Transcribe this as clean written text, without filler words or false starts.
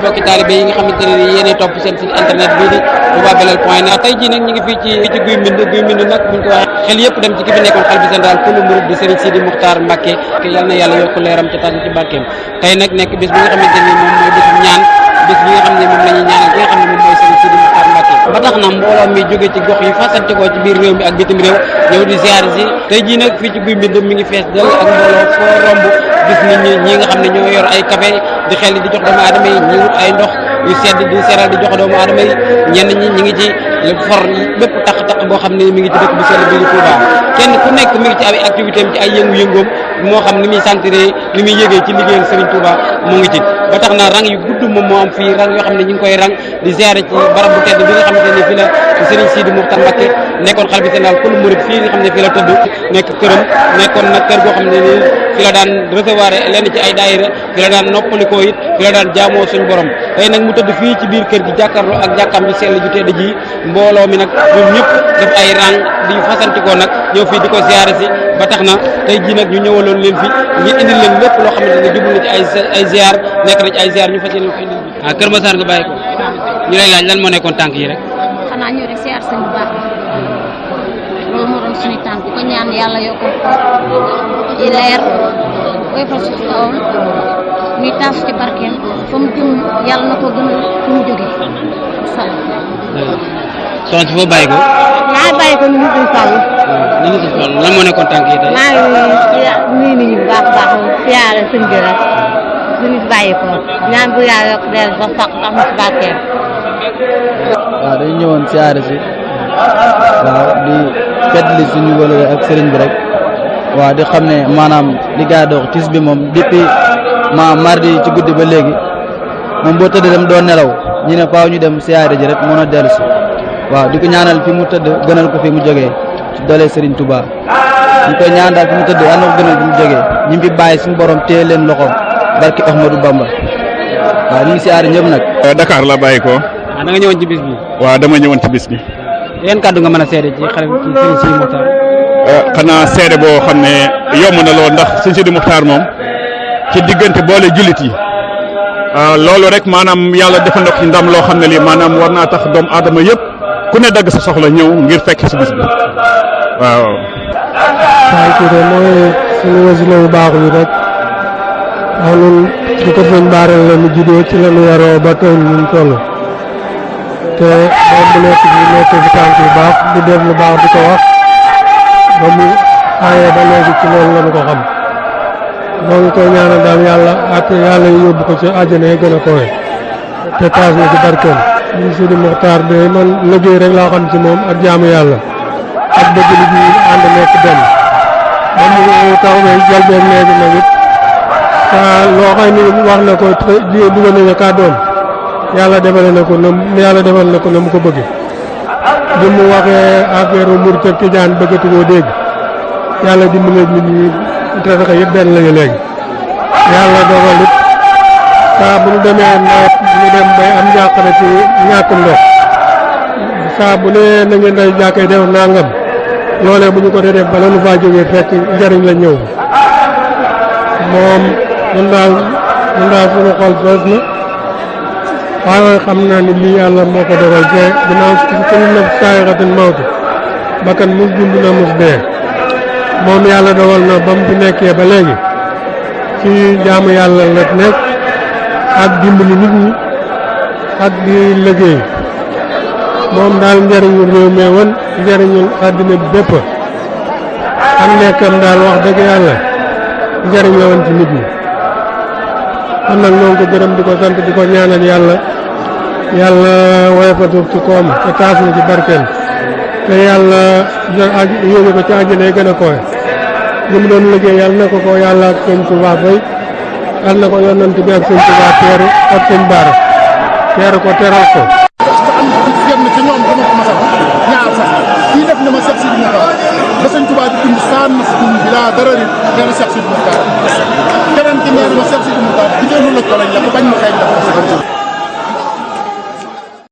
mbokki taalibe yi nga xamante ne yéenay topp seen site internet bii di toubabalal.net tey jii nag ñu ngi fii ci Guy Mbind nag buñ ko waxee xel yëpp dem ci ki fi nekkoon xalifa général kullu murid di Serigne Sidi Mokhtar Mbacké yal na yàlla yokk leeram ca tànn ci barkeem tey nag nekk bis bi nga xamante ni moom mooy bisu ñaan bis bi nga xam ne moom la ñuy ñaanal ki nga xam ne moom mooy Serigne Sidi Mokhtar Mbacké ba tax na mbooloo mi jóge ci gox yi fasante ko ci biir réew mi ak bitim réew ñëw di ziar si tey jii nag fii ci Guy Mbind mi ngi fees dell ak mbooloo foo romb gis nit ñi nga xam ne ñoo yor ay café di xel di jox doomu aadama yi ñi wut ay ndox yu sedd di seral di jox doomu aadama yi ñenn ñi ñi ngi ci for bépp taq-taq boo xam ne mi ngi ci dëkk bu sell bi di Touba kenn ku nekk mi ngi ci ay activité am ci ay yëngu-yëngoom moo xam ni muy sentiré ni muy yëgee ci liggéeyal Serigne Touba mu ngi ci ba tax na rang yu gudd moom moo am fii rang yoo xam ne ñu ngi koy rang di ziare ci barab bu tedd bi nga xamante ne fii la Serigne Sidi Mokhtar Mbacké nekkoon xalifa général kullu murid fii nga xam ne fii la tëdd nekk këram nekkoon nag kër goo xam ne nii fi la daan recevoir lenn ci ay daayira fi la daan noppalikoo it fi la daan jaamoo suñ borom tey nag mu tëdd fii ci biir kër gi jàkkaarloo ak jàkkaam bi sell ju tedd ji mbooloo mi nag ñoom ñëpp def ay rang di fasantikoo nag ñëw fii di ko ziare si ba tax na tey jii nag ñu ñëwaloon leen fi ngir indil leen lépp loo xamante ne jublu na ci ay ziar nekk na ci ay ziar ñu fas yéene ko indil bi Kër Massar nga bàyyi ko ñu lay laaj lan moo nekkoon tànk yi rek xanaa ñu rek ziar sëñ bu baax loolu moo doon suñu tànk ko ñaan yàlla yokku ci leer koy fa suuf kawam muy taaf ci barkeem fa mu jëm yàlla na ko gën a fu mu jógee soxna si foo bàyyi ko maa bàyyi ko ñu ngi Fall lan moo nekkoon tànk yi tey maa ngi nuyu nit ñi bu baax a baax siyaare sëñ bi rek suñu bàyyi ko ñaan bu yàlla yokk leer ba sax tax mu ci barkeem waaw dañu ñëwoon siyaare si waaw di fetli suñu wala ak sëriñ bi rek waaw di xam ne maanaam li gaa dox tis bi moom depuis mardi ci guddi ba léegi moom boo tëdd dem doo nelaw ñu ne faaw ñu dem siyaare ji rek mën a dellu si waaw di ko ñaanal fi mu tëdd gënal ko fi mu jógee ci doole Serigne Touba ñu koy ñaan daal fi mu tëdd yal na ko gënal fi mu jógee ñi fi bàyyi suñu borom téye leen loxo barki Ahmadou Bamba waaw ñu ngi siyaare ñëpp nag. Dakar la bàyyi ko. da nga ñëwoon ci bis bi. waaw dama ñëwoon ci bis bi. yan kàddu nga mën a seede ci xale ci Serigne Sidi Mokhtar. xanaa seede boo xam ne yomb na lool ndax Serigne Sidi Mokhtar moom ci diggante boole jullit yi loolu rek maanaam yàlla defal na ko ci ndam loo xam ne lii maanaam war naa tax doomu aadama yëpp ku ne dagg sa soxla ñëw ngir fekk si bis bi waaw. waaye kii de mooy suñu wasila bu baax bi rek wax ñun ci ko sëñ Baara la ñu juddoo ci la ñu yaroo ba tey ñu toll te moom bu nekk ci tànk yu baax di def lu baax di ko wax ba mu xaayee ba léegi ci loolu la ñu ko xam moo ngi koy ñaanal daal yàlla ak yàlla yóbbu ko ci àjjana yi gën a kowe te taas na ci barkeem ñu Sidi Mokhtar de man liggéey rek laa xam ci moom ak jaamu yàlla ak bëgg li ñu ànd nekk benn ba mu taw ba jalbeen léegi nag it loo xam ni wax na ko dugal nañu kàddoom yàlla defal na ko na mu ko bëgg bi mu waxee affaire murit ak tijaan bëggatu koo dégg yàlla dimbali nit ñi tarixa yëpp benn lañu léegi yàlla dogal it saa bu ñu demee nawet ñu dem bay am njàqare ci ñàkkum ndox saa bu ne na ngeen day jàkkee def nangam loolee bu ñu ko dee def bala nu faa jógee fekk njëriñ la ñëw moom ñun daal suñu xol fees na waaye xam naa ni lii yàlla moo ko dogal te ginnaaw kullu nafsin zaa'iqatul mawt bakkan mus dund na mus dee moom yàlla dogal na ba mu fi nekkee ba léegi ci jaamu yàlla la nekk ak dimbali nit ñi ak di liggéey moom daal njëriñu réew mi woon njëriñu àddina bépp am nekkam daal wax dëgg yàlla njëriñ la woon ci nit ñi kon nag ñoo ngi ko gërëm di ko sant di ko ñaanal yàlla woyofal suuf ci koom te taas na ci barkeel te yàlla yóbbu ko ci àjjana yi gën a koy li mu doon liggéey yàlla na ko yàlla ak sëñ Tuubaa fay yàlla na ko yonent bi ak sëñ Tuubaa teeru ak sëñ Baara teeru ko teral ko. am kenn ci ñoom dama ko masal ñaar sax kii def na ma Cheikh Sidi Mokhtar ba sëñ Tuubaa di dund saan na si dund bi laa dara rit nee na Cheikh Sidi Mokhtar keneen ki nee na ma Cheikh Sidi Mokhtar jigéenu lëkkaloo lañ la ko bañ ma xëy na